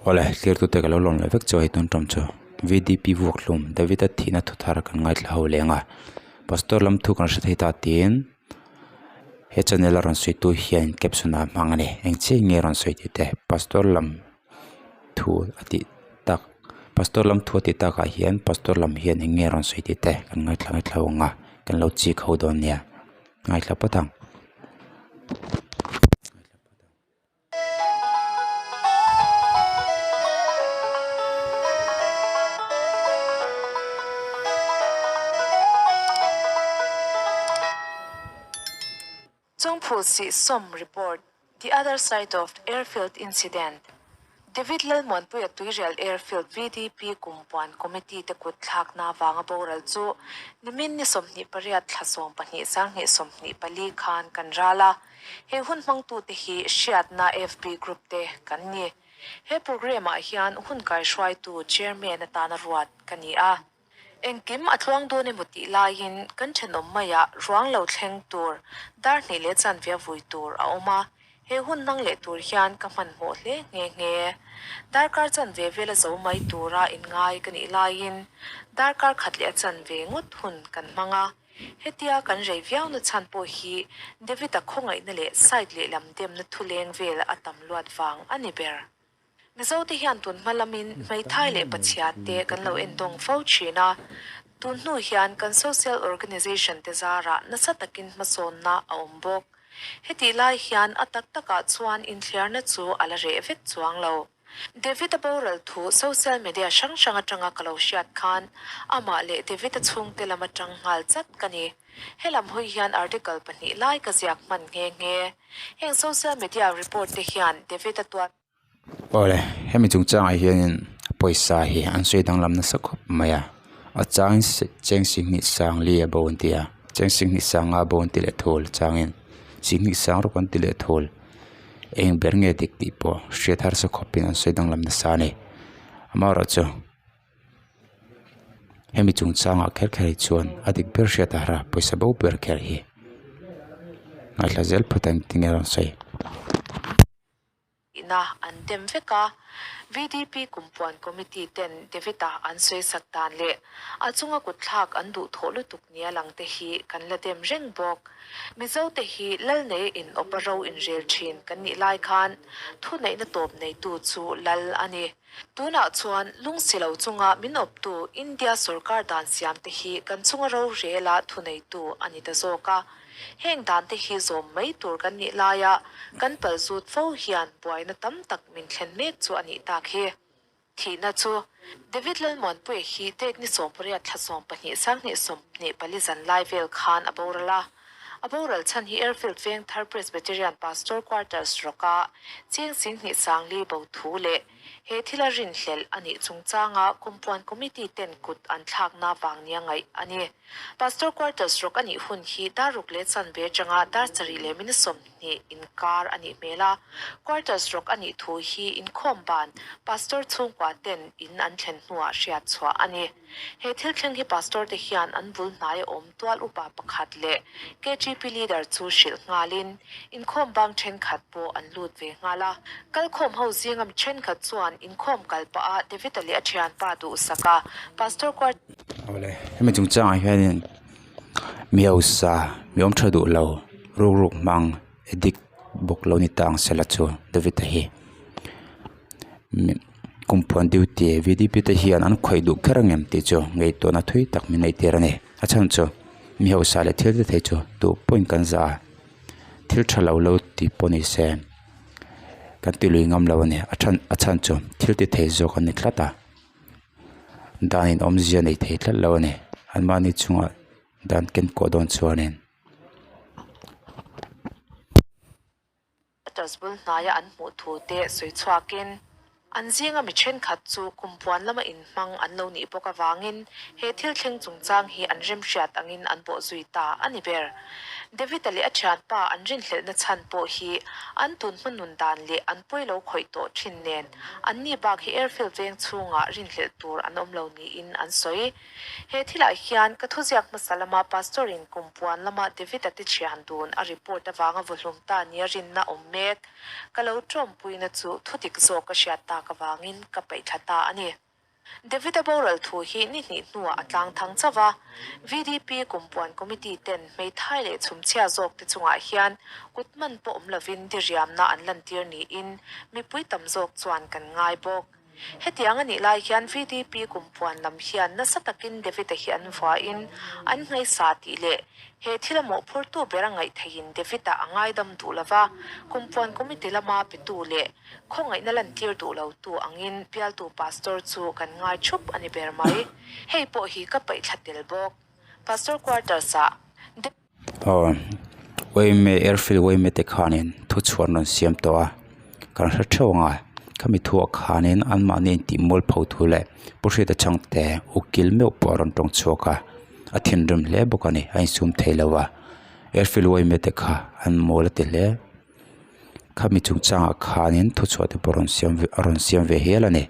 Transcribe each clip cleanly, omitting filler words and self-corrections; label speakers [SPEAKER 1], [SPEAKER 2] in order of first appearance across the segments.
[SPEAKER 1] Awle, thlirtute ka lo lawm leh vek chu hei tun ṭawm chu VDP vuak hlum David-a thihna thu thar kan ngaithla ho leng a, Pastor lam thu kan hre thei ta tiin he channel a rawn sawi tu hian caption ah a hmang a ni. Eng chiah nge a rawn sawi tih te Pastor lam thu a tih tak Pastor lam thu a tih takah hian Pastor lam hian eng nge a rawn sawi tih te kan ngaithla ngaithla ho ang a, kan lo chik ho dawn nia ngaithla phawt ang.
[SPEAKER 2] Chungphul Sih Sawm Report, The Other Side of Airfield Incident, David Lalmuanpuia Tuirial Airfield VDP Kumpuan Committee te kut thlakna avanga boral chu nimin ni 28 thla 12 2024 khan kan ral a. He hun hmangtute hi hriatna FB group te kan ni. He programme ah hian hun kaihruaitu Chairman atana ruat ka ni a. Engkim a tluang dawn emaw tih laiin kan thenawm maiah ruang lo thleng tur dar hnih leh chanve vui tur a awm a. He hun hmang leh tur hian ka hmanhmawh hle nghe nghe. Darkar chanve vela zo mai tura inngai ka nih laiin darkar khat leh a chanve ngawt hun kan hmang a. Hetia kan rei viauna chhan pawh hi David-a khawngaihna leh side lehlam demna thuleng vel a tam luat vang a ni ber. Mizote hian tun hma lamin hmeithai leh pachhia te kan lo endawng fo thin a, tun hnu hian kan social organization te zarah nasa takin hmasawnna a awm bawk. Hetih lai hian a tak takah chuan inthliarna chu a la reh vek chuang lo. David-a boral thu social media hrang hrang atanga ka lo hriat khan amah leh David-a chhungte lam atang nghal chat ka ni. Helam hawi hian article pahnih lai ka ziak hman nghe nghe. Heng social media report te hian David-a tuat.
[SPEAKER 1] Awle, hemi chungchangah hianin pawisa hi an sawi danglam nasa khawp mai a, a changin cheng singhnih sang li a bo an ti a, cheng singhnih sanga bo an ti leh thul changin singhnih sang rawk an ti leh thul. Eng ber nge dik tih pawh hriat harsa khawpin an sawi danglam nasa a ni. Amaherawhchu hemi chungchangah kher kher hi chuan a dik ber hriat a har a pawisa bo ber kher hi ngaithla zel phawt ang tinge a rawn sawi.
[SPEAKER 2] Tihna an dem vek a, VDP Kumpuan Committee ten David-a an sawisak dan leh a chunga kutthlak an duh thawh lutuk nia lang te hi kan la dem reng bawk. Mizo te hi lal nei in awpa ro inrel thin kan nih lai khan thuneihna tawp neitu chu lal a ni. Tunah chuan lungsi lo chunga min awptu India sorkar dan siam te hi kan chunga rorela thuneitu a ni ta zawk a. Heng dan te hi zawm mai tur kan nih laia kan pal zut fo hian buaina tam tak min thlen mek chu a nih tak hi. Thihna chu David Lalmuanpuia hi date ni 18 thla 12 sanghnih 24 zan lai vel khan a boral a. A boral chhan hi Airfield veng thar Presbyterian Pastor Quarters rawka cheng singhnih sangli bo thu leh He thila rinhlelh a nih chungchanga Kumpuan Committee ten kut an thlakna vang nia ngaih a ni. Pastor Quarters rawk a nih hun hi dar ruk leh chanve atanga dar sarih leh minute 20 inkar a nih hmel a. Quarters rawk a nih thu hi inkhawm ban Pastor chhungkua ten in an thlen hnuah hriat chhuah a ni. He thil thleng hi Pastor te hian an bul hnai a awm tual upa pakhat leh KGP leader chu hrilh nghalin inkhawm bang thenkhat pawh an lut ve nghal a. Kalkhawm ho zinga mi thenkhat chuan inkhawm kal pah a David-a leh a thianpa duhsak a, Pastor Quart.
[SPEAKER 1] Awle, hemi chungchangah hianin mi hausa, mi awm tha duh lo, ruk ruk hmang, addict bawk lo ni ta ang sela chu David-a hi. Kumpuan duty VDP te hian an khawih duh kher ang em tih chu ngaihtuahna thui tak min neih tir a ni. A chhan chu mi hausa leh thil ti thei chu duh pawhin kan zah a, thil tha lo lo tih pawh ni se kan ti lui ngam lo a ni. A chhan a chhan chu thil ti thei zawk an ni tlat a, dan in awmzia nei thei tlat lo a ni. Anmahni chungah dan ken kuah dawn chuanin.
[SPEAKER 2] Quarters bul hnaia an hmuh thu te sawi chhuakin an zinga mi thenkhat chu kumpuan lama inhmang an lo nih bawk avangin he thil thleng chungchang hi an remhriat angin an bawhzui ta a ni ber. David-a leh a thianpa an rinhlelhna chhan pawh hi an tun hma nun dan leh an pawi lo khawih tawh thin nen anni bak hi airfield veng chhungah rinhlelh tur an awm lo niin an sawi. He thilah hian ka thuziak hmasa lama Pastor in kum puan lama David-a te thian dun a report avanga vawhlum ta nia rinna awm mek ka lo tawmpuina chu thudik zawk ka hriat tak avangin ka paihthla ta a ni. David-a boral thu hi ni hnih hnuah a tlang thang chauh a, VDP kumpuan committee ten hmeithai leh chhumchhia zawk te chungah hian kut man pawh awm lovin diriamna an lantir niin mipui tam zawk chuan kan ngai bawk. Hetiang a nih lai hian VDP kumpuan lam hian nasa takin David-a hi an vuahin an ngaihsa tih leh he thil a mawhphurtu ber a ngaih theihin David-a a ngaidam duh lova, kumpuan committee lama petu leh Khawngaihna lantir duh lo tu angin bialtu pastor chu kan ngai thup a ni ber mai. Hei pawh hi ka paih thla tel bawk. Pastor quarters ah Dep.
[SPEAKER 1] Aw, Uaime Airfield Uaime te khanin thu chhuan rawn siam tawh a, kan hre theuh ang a, khami thuah khanin anmahni intih mualpho thu leh Pu Hriata Chhangte ukil meuh pawh a rawn tawng chhuak a, a thinrim hle bawk a ni, a insum thei lo a, Airfield Uaime te kha an mawl a ti hle. Khami chungchangah khanin thuchhuah te pawh rawn siam ve a rawn siam ve hial a ni.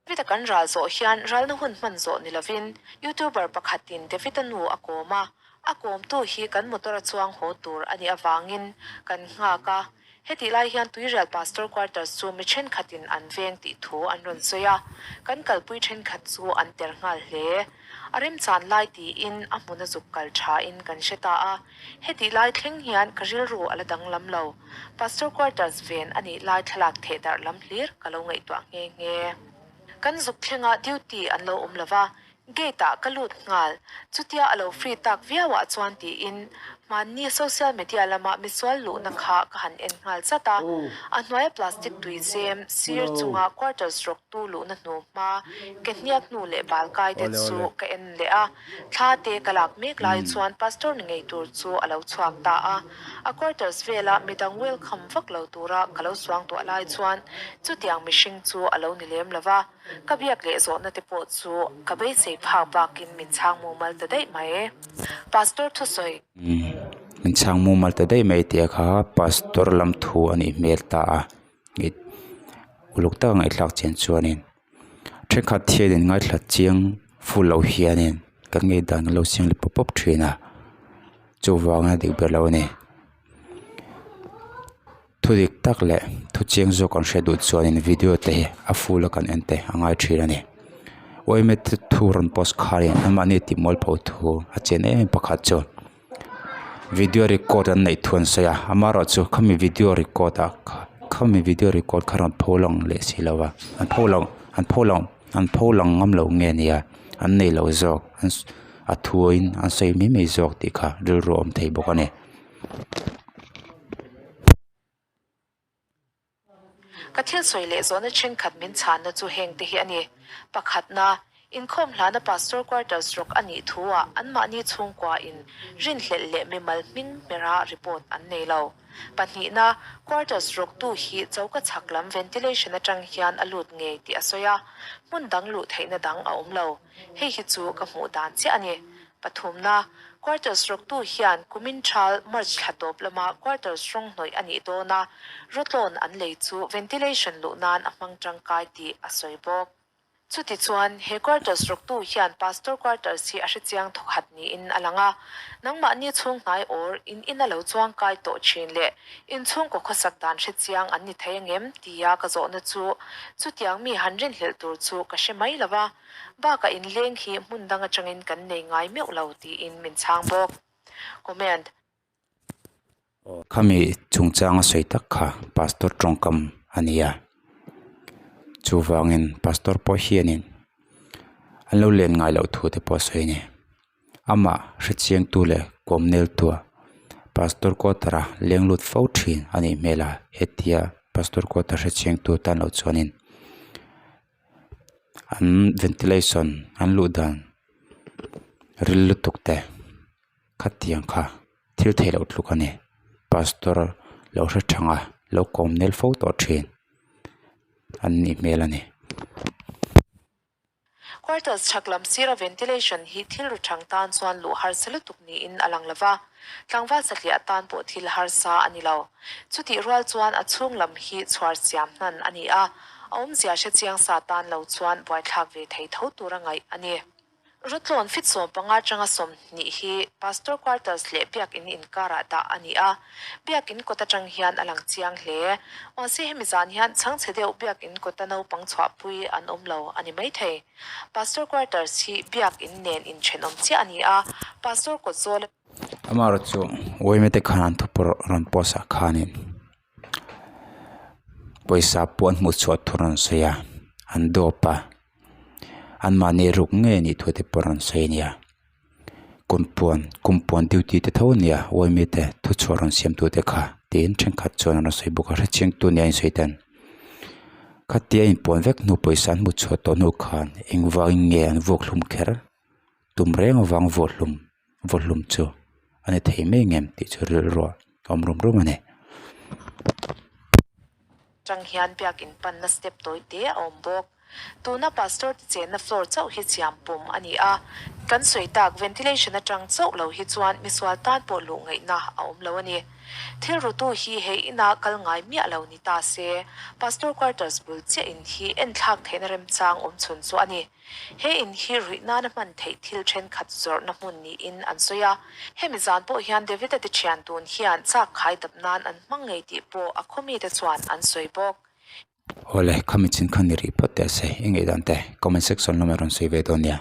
[SPEAKER 2] David-a kan ral zawh hian ralna hun hman zawh ni lovin YouTuber pakhatin David-a nu a kawm a, a kawmtu hi kan motor a chuang haw tur a nih avangin kan nghak a. Hetih lai hian Tuirial Pastor Quarters chu mi thenkhatin an veng tih thu an rawn sawi a, kan kalpui thenkhat chu an ter nghal hle. A remchan lai tiin a hmun a zuk kal thain kan hre ta a, hetih lai thleng hian ka rilru a la danglam lo. Pastor Quarters ven a nih lai thlalak theh darh lam hlir ka lo ngaihtuah nghe nghe. Kan zuk thlengah duty an lo awm lo va, Gate ah ka lut nghal, chutia a lo free tak viau ah chuan tiin hmanni social media lama misual luhna kha ka han en nghal zat a, a hnuaia plastic tui zem sir chunga quarters rawk tu luhna hnu hma ke hniak hnu leh bal kai te chu ka en leh a, thla te ka lak mek lai chuan pastor ni ngei tur chu a lo chhuak ta a, a quarters vela midang welcome vak lo tura ka lo suangtuah lai chuan chutiang mihring chu a lo ni lem lo va. Ka biak leh zawhna te pawh chu ka beisei phak bakin min chhang mumal ta daih mai. Pastor thusawi.
[SPEAKER 1] Min chhang mumal ta daih mai tih kha Pastor lam thu a nih hmel ta a, uluk taka ngaihthlak chian chuanin thenkhat hianin ngaithla chiang full lo hianin kan ngaihdan kan lo siam leh pawp pawp thin a, chuvanga dik ber lo a ni. Thu dik tak leh thu chiang zawk an hriat duh chuanin video te hi a full a kan en te a ngai thin a ni. Uaime te thu rawn post kharin anmahni tih mualpho thu a chen em em pakhat chu video record an neih thu an sawi a amaherawhchu khami video record ah khami video record kha rawn pho lang leh si lo a an pho lang an pho lang an pho lang ngam lo nge nia an nei lo zawk an a thuin an sawi mai mai zawk tih kha rilru a awm thei bawk a ni.
[SPEAKER 2] Ka thil sawi leh zawhna thenkhat min chhanna chu heng te hi a ni. Pakhatna, inkhawm hlana Pastor Quarters rawk a nih thu-ah anmahni chhungkua in rinhlelh leh mimal hming hmera report an nei lo. Pahnihna, Quarters rawktu hi choka chhak lam ventilation atang hian a lut ngei tih a sawi a, hmun dang luh theihna dang a awm lo. Hei hi chu ka hmuh dan chiah a ni. Pathumna, Quarters rawktu hian kumin thal March thla tawp lama quarters rawng hnawih a nih dawn a, rawtlawn an lei chu ventilation luh nan a hmang tangkai tih a sawi bawk. Chutichuan, he quarters rawktu hian pastor quarters hi a hrechiang thawkhat niin a lang a, nangmahni chhung hnai awr in ina lo chuang kai tawh thin leh inchhungkaw khawsak dan hrechiang an ni thei angem tia ka zawhna chu chutiang mi han rinhlelh tur chu ka hre mai lo va. Bakah inleng hi hmun dang atangin kan nei ngai meuh lo tiin min chhang bawk. Comment.
[SPEAKER 1] Khami chungchang a sawi tak kha pastor tawngkam a ni a, chuvangin pastor pawh hianin an lo len ngai loh thu te pawh a sawi a ni. Amah hrechiangtu leh kawmneltua pastor quarter a leng lut fo thin a nih hmel a, hetia pastor quarter hrechiangtu tan loh chuanin. An ventilation an luh dan ril lutuk te khatiang kha thil theih loh tluk a ni pastor lo hre thang a lo kawm nel fo tawh thin an nih hmel a ni.
[SPEAKER 2] Quarters chhak lam sira ventilation hi thil ru thang tan chuan luh harsa lutuk niin a lang lova, tlangval satliah tan pawh thil harsa a ni lo. Chutih rual chuan a chhung lam hi chhuar siam hnan a ni a, a awmzia hre chiang sa tan lo chuan buaithlak ve thei tho tura ngaih a ni. Rutlawn fit 15 atanga 20 hi Pastor Quarters leh Biakin inkarah dah a ni a, Biakin kawt atang hian a lang chiang hle. Mahse hemi zan hian chhangchhe deuh Biakin kawta naupang chhuahpui an awm lo a ni maithei. Pastor Quarters hi Biakin nen inthenawm chiah a ni a, Pastor kawt zawl a.
[SPEAKER 1] Amaherawhchu Uaimate khan an thupawrh rawn post ah khanin pawisa pawh an hmuh chhuah thu rawn sawi a, an dawp a. Anmahni ruk ngei anih thu te pawh rawn sawi a nia kumpuan kumpuan duty te tho a nia uaimi te thuchhuah rawn siam tu te kha tiin thenkhat chuan an rawn sawi bawk a hrechiang tu nia insawi ten khatia inpuan vek hnu pawisa an hmuh chhuah tawh hnu khan engvangin nge an vuak hlum kher tum reng avang vuak hlum vuak hlum chu a ni thei mai ang em tih chu rilru ah a awm rum rum a ni.
[SPEAKER 2] Tang hian biakin panna step tawi te a awm bawk. Tuna pastor te chenna floor chauh hi chiam pum a ni a, kan sawi tak ventilation atang chauh lo hi chuan misual tan pawh luh ngaihna a awm lo a ni. Thil rutu hi hei ina kal ngai miah lo ni ta se, pastor quarters bul chiah in hi enthlak theihna remchang awm chhun chu a ni. He in hi ruih nana hman theih thil thenkhat zawrhna hmun niin an sawi a. Hemi zan pawh hian David-a te thian tun hian chak khai dap nan an hmang ngei tih pawh a khawmite chuan an sawi bawk.
[SPEAKER 1] Awle, khami chin khan ni rih phawt teh se, i ngaihdan te comment section lamah rawn sawi ve dawn nia.